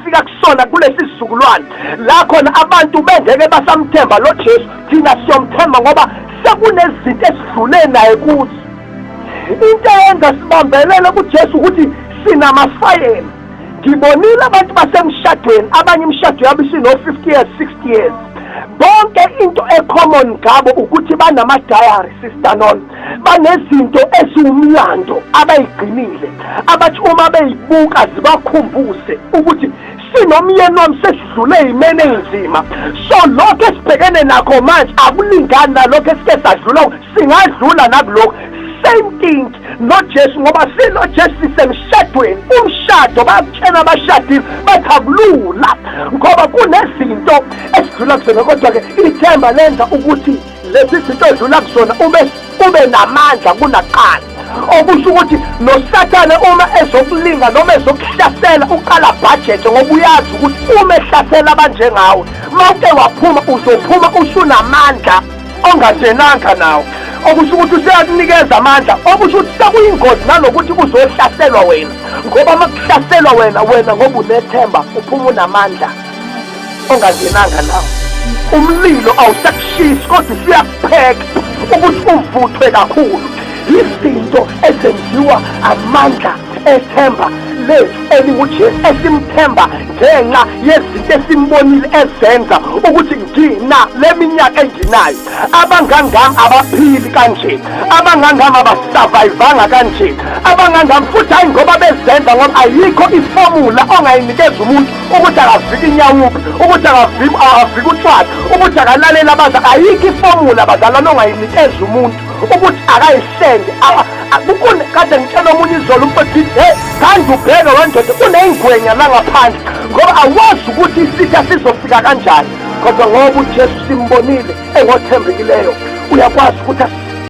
esifika kusona kulesi sizukulwane la khona abantu bengeke basamthemba lo Jesu, thina siyomthemba ngoba sekunezinto esidlule naye kuzo. Into eyenza sibambelele kuJesu ukuthi sinamafayela. Ngibonile abantu basemshadweni, abanye imishado yabo isino-50 years, 60 years, bonke into ecommon ngabo ukuthi banama-diary, Sister Non, banezinto eziwumlando abayigcinile, abathi uma beyibuka zibakhumbuze ukuthi sinomyeni wami sesidlule ey'meni ey'nzima. So lokho esibhekene nakho manje akulingani nalokho esike sadlula, singadlula nakulokhu. Same thing noJesu, ngoba sinoJesu sisemshadweni. Umshado bayakutshela abashadile, bathi akulula ngoba kunezinto esidlula kuzona, kodwa-ke ithemba lenza ukuthi lezi zinto odlula kuzona ube namandla kunakuqala, okusho ukuthi noSathane uma ezokulinga noma ezokuhlasela uqala budget, ngoba uyazi ukuthi uma ehlasela abanjengawe, mawuke waphuma uzophuma usunamandla ongazenanga nawo, okusho ukuthi useyakunikeza amandla, okusho ukuthi sekuyingozi nanokuthi kuzohlaselwa wena, ngoba uma kuhlaselwa wena ngoba unethemba uphuma unamandla ongangenanga nawo. Umlilo awusakushisi kodwa usuyakupheka ukuthi uvuthwe kakhulu. Izinto ezenziwa amandla ethemba lethu elinguJesu, esimthemba ngenxa yezinto esimbonile ezenza, ukuthi ngina le minyaka enginayo, abangangami abaphili kanje, abangangami abasavayivanga kanje, abangangami futhi hayi ngoba bezenza, ngoba ayikho ifomula ongayinikeza umuntu ukuthi akaviki inyawupe, ukuthi akaviki utshwala, ukuthi akalaleli abazali. Ayikho ifomula, bazalwane, ongayinikeza umuntu ukuthi akayihlenge. Kukune kade ngitshela omunye izolo umfowethu, hey, khanda ubheke wendoda, kuney'ngwenya la ngaphandle, ngoba awazi ukuthi isitha sizofika kanjani. Kodwa ngoba uJesu simbonile engothembekileyo, uyakwazi ukuthi